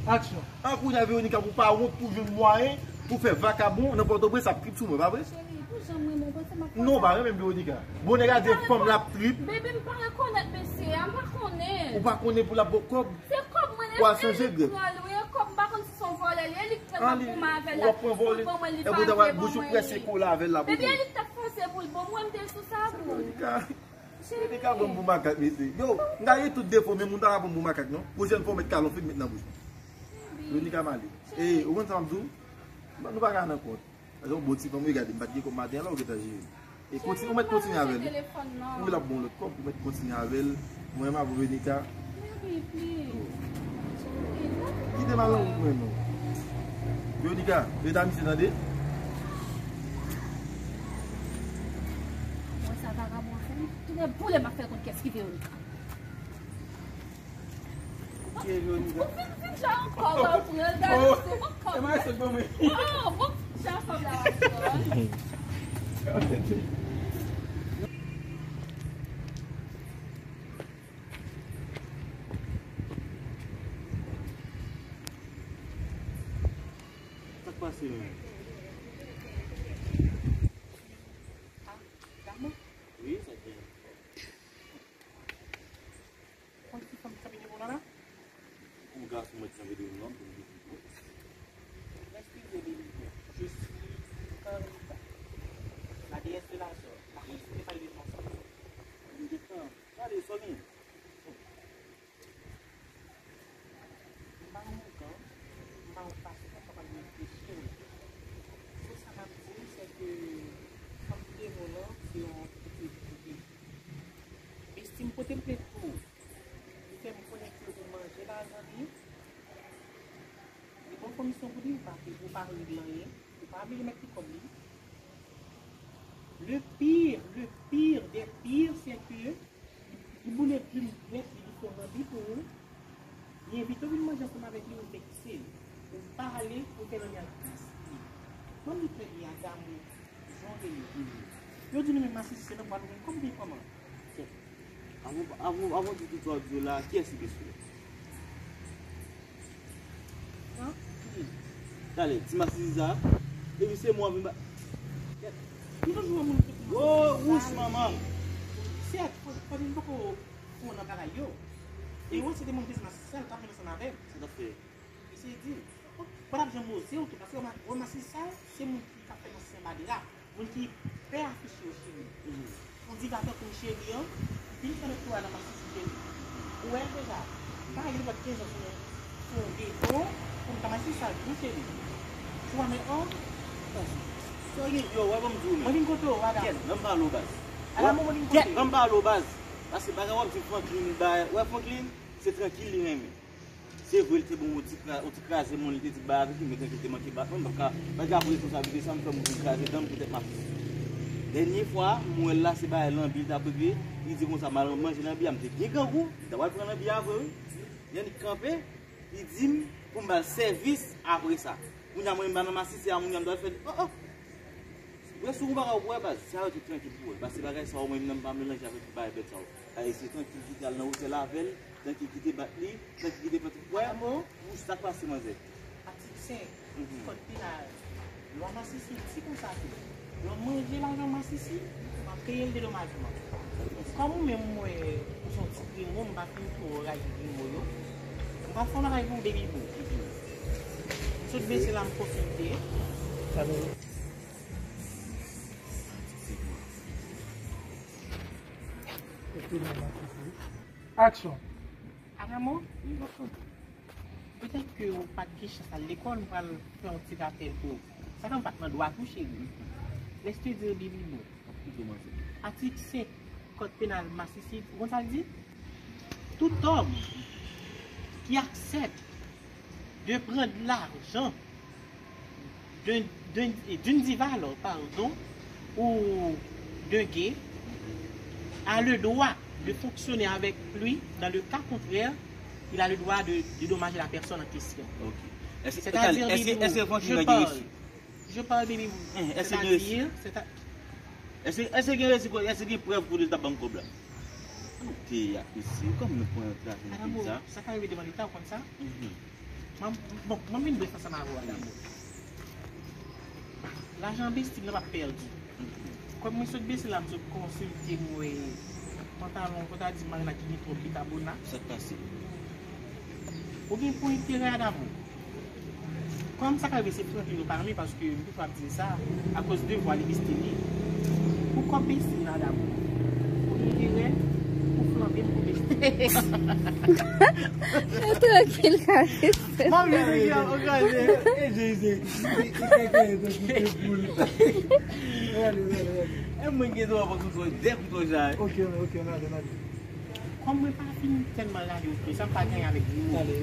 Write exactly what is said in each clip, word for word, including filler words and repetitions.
Aksyon. An kounye a, Veronica, pou pa wont, pou jwenn mwayen pou fè vakabon nan Pòtoprens ap trip sou mwen, pa vre? Cheri, pou jan m renmen w, panse m ap fè sa? Non, w pa renmen m, Veronica. Bon, nèg la di fanm l ap trip. Baby, m pa rekonèt mesye a, m pa konnen. Ou pa konnen pou l ap ba w kòb? Se kòb mwen, e li k pran l, wi, e kòb, m pa konn si se yon vòlè li ye, e li k pran l, m ap goumen avè l la. Pou l ban mwen, li pa vle ban mwen li. Bouch ou prèse kola avè l la pou. Baby, e li k t ap fòse pou l ban mwen, m te sou sa pou. Veronica. Cheri. Li ka pran m pou makak, mesye. Yo, m ta gen tout defo, men moun pa ka pran m pou makak, non. Pwochèn fwa w mèt kalon fèk met nan bouch mwen. Veronica, m ale. E, ou konn sa m ap di w? Nou pa ka nan kont. Paske yon bon ti fanm, regade, m pa t gen kòb maten an la, ou gentan jere m. E kontinye, ou mèt kontinye avè l. Wi, l ap bon lòt kòb, ou mèt kontinye avè l. Mwen, m ap Veronica. Baby, please. Kite m al nan wout mwen, non. Veronica, rete a misye, tande? Mwen sa vagabon an fè m tounen boule m ap fè konn kiyès ki Veronica. Ok, Veronica. Ou vin, vin ja ankò, w ap pran gade sou mwen kòb. E mwen se bon mwen. Oh, bon, ja fanm la w ap pran. Sa k pase menm? Wi, sa k gen. Konn ki fanm ki kanpe devan w la? Ou gason mwen ki kanpe devan w la, m konn ki fanm. Eskize, baby. Je suis Carlita, la déesse de la zone, la déesse de Palais de François. M gentan pale, sa w gen? M pa yon ougan, m pa yon fason pou kapab reflechi, wi. Sèl sa m ap di w, se ke fanm ki devan w lan, se yon pitit bebe. Mesye m pote plent pou ou. Li fè m konnen ke ou manje lajan li. Li ba w komisyon pou li, ou pa, ou pa regle anyen. Ou pa vle remèt li kòb li. Le pire, le pire des pires, c'est que li boule plim dwèt li, li fè yon lanbi pou ou. Li envite w vin manje ansanm avèk li, ou vekse l. Ou pa ale, ou fè lanbi a gaspiye. Mwen m di trè byen a damou, jan w rele. Yo di nou menm masisi se nan bwa nou menm, kòm gen kòman? Avan, avan, avan w di tout sa w ap di yo la, kiyès ki pi sou? An? Talè, ti masisi sa, epi se mwen vin ba. Yo toujou wè moun ki. Oh, wouch, manman. Sèt, fò, fò nou poko fon nan bagay yo. E wè, se te moun ki se masisi sa, l t ap vin ansanm avè m. Sa t ap fè? Eseye di. Fò n ap janm oze w tou, paske wè masisi sa, se moun ki ka fè nan sen bade la. Moun ki pè afiche yo, cheri. Mhm. Yon diva tankou m, cheri an, vin fè lòt tou a nan masisi, cheri. Ou wè l deja. M pa gen nenpòt kenz an sou, sou yon beton pou m ta masisi sa, non, cheri. Tu vois mes hanches? Sa w gen? Yo, wè, ban m di w, men. Mwen vin kote w, madam. Kèt, ban m pale w, baz. Ala mwen, mwen vin kote w. Kèt, ban m pale w, baz. Paske bagay w ap di Franklin, bagay, wè, Franklin, se trankil li renmen. Se vre, li te bon, yon ti kra-, yon ti kraze moun, li te di bay avèk li, men trankil te manke bat mwen, m pa ka, pa ka pran responsablite sa, m fè moun vin kraze dan m poutèt m ap. Dènye fwa, m wè l la, se bagay lanbi li t ap regle, li di konsa, m al manje lanbi a, m te byen grangou, m ta pral pran lanbi a vre, wi. Yannick kanpe, li di m pou m ba l sèvis apre sa. Kounye a, mwen menm, m pa nan masisi a, moun yo, m dwe fè, oh, oh. Wè, si w gon bagay ou pou wè, baz, sa yo tout trankil pou wè. Pase bagay sa yo, mwen menm, m pa melanje avèk bagay bèt sa yo. Bagay se trankil kite al nan otèl avè l, trankil kite bat li, trankil kite fè tout. Wè, ou sa k pase, manzè? Atik senk, kòd penal. Lwa masisi di konsa ke lè w manje lajan masisi, w ap peye l dedomajman. Kòm ou menm, m wè ou se yon ti grimo, m pa fin twò rayi grimo yo. M pral fè yon bagay pou w, baby boo. M sot bese la, m pwofite. Aksyon. Adamo, petèt ke ou pa t gen chans al lekòl, m pral fè yon ti rapèl pou ou. Sa fè m pa t nan dwat ou, cheri. Lè je te di, baby boo. Atik senk, kòd penal masisi, ou konn sa l di? Tout homme qui accepte de prendre l'argent d'un, d'un, d'une diva, alors, pardon, ou d'un gay, a le droit de fonctionner avec lui. Dans le cas contraire, il a le droit de dédommager la personne en question. Ok. C'est-à-dire, baby boo, je parle. Je parle, baby boo. C'est-à-dire, c'est à- Èske, èske gen reziko, èske gen prèv kote l t ap ban m kòb la? Koute a, mesye, kòman nou pran yon trafik sa? Sa ka rive devan leta, ou konn sa? Mhm. Mwen, bon, mwen vin bref ansanm avè w, Adamo. Lajan besti m nan p ap pèdi. Kòm mwen sot bese la, m sot konsilte, m wè pantalon, fò ta di Marina ki gen twòp bikabona. Sa k pase? Ou gen pwen enterè, Adamo. Kòm sa ka rive, se Franklin ou pa renmen, paske m toujou ap di l sa, akoz de vwa li besti li. Pou kòb besti l, Adamo. Ou gen enterè pou flanbe m pou besti. Yo trankil, Karis. Mwen vle di, o gade. E Jezi. E mwen gen dwa pran kouto, de kouto jan. Ok, ok, n ale, n ale. Kòm mwen pa fin tèlman lage w, sa m pa genyen avèk grimo. Ale.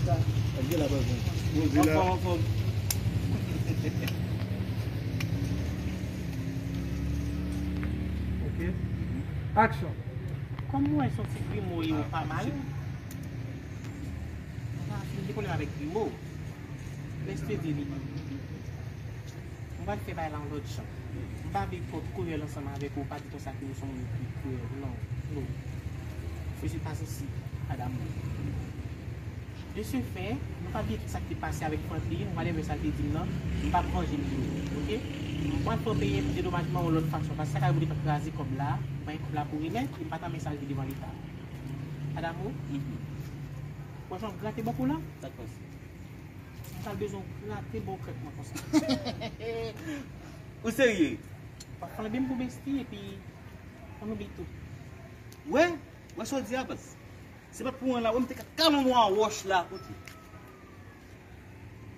Sa, sa gen la, pa bon. Bon, di la. Anfòm, anfòm. Ok. Action. Kòm mwen se yon ti grimo e ou pa mal, mwen pa fin gen pwoblèm avèk grimo. Lèse di li. M pral fè bagay la yon lòt jan. M pa vle twòp kriyèl ansanm avèk ou, pa di konsa ke nou se yon moun ki kriyèl. Non, non. Mesye pa sesi, Adamo. De ce fait, nou pa bliye tout sa ki te pase avèk Franklin, whatever sa l te di m nan, m p ap vanje m de ou, oke? M pral fè w peye pou dedomajman yon lòt fason, paske sa ka rive w te pral kraze kòb la, ou pa gen kòb la pou remèt, e m pa t renmen sa rive devan Leta. Adamo, ou wè jan w grate bòkò la? Sa k pase? M ta bezwen w grate bò krèk mwen konsa. Ou serye? W ap flanbe m pou besti epi ann oubli tou. Wè, wè sa w di a, baz. Se pa t pou anyen la, wè m te ka kale w nan wòch la, kote.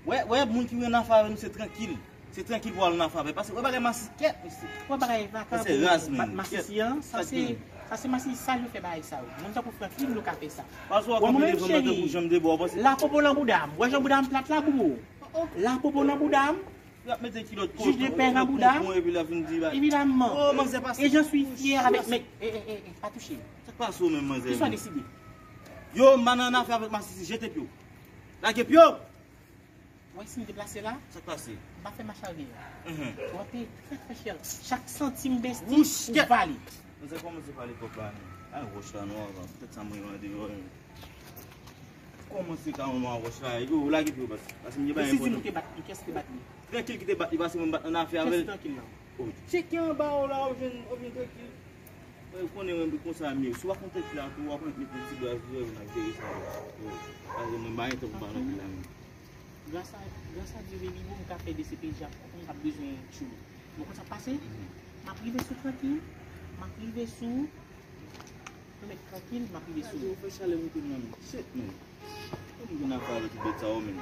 Wè, wè, moun ki vin nan afè avè m, se trankil. Se trankil pou al nan afè avè l. Paske, wè, bagay masikèt, mesye. Wè, bagay vakabon, masisi an, sa se, sa se masisi sal yo fè bagay sa yo. Moun tankou Franklin, yo ka fè sa. Paske w ap kanpe devan mwen tankou janm de bwa, w panse. Lapopo nan bouda m. Wè jan bouda m plat la, boubou. Lapopo nan bouda m. L ap mete kilòt koton, kilòt poupon, epi l ap vin di bagay. Evidemment. Oh, manzè, pa. Et j'en suis fier avec mes, eh, eh, eh, eh, pa touche m. Sa k pase w menm, manzè? Ki sa w deside? Yo, m pa nan afè avèk masisi, jete pye w. Lage pye w! Wè, si m deplase la, sa k pase? M pa fè mach aryè. Mhm. W ap peye trè, trè chè. Chak santim besti, ou vale. Manzè kòmanse pale kòb la menm. Ay, wòch la nwa, tèt sa mwen an deyò. Kòmanse ka yon nwa wòch la. Yo, lage pye w, baz. Paske m gen bagay enpòtan. Desizyon ki te bat li, kiyès ki te bat li? Trankil ki te bat li, paske mwen m bat nan afè avè l. Kiyès ki trankil la? Oh, tcheke anba w la, w jwenn, w jwenn trankil. Mwen konnen mwen konsa m ye. Si w pa konn tèt la tou, w ap met yon ti bra sou zòrèy w, n ap jere sa. Yo, paske mwen pa gen tan pou m pa nan vil la menm. Gras a, gras a Dye, baby boo, m ka fè D C P J ap, m ap bezwen tchoul. Mwen konn sa k pase? Mhm. M ap rive sou trankil, m ap rive sou. Mwen mèt trankil, m ap rive sou. Yo fè chalè moute nan men. Shit, man. Kòm gen afè avèk tout bèt sa yo, menm.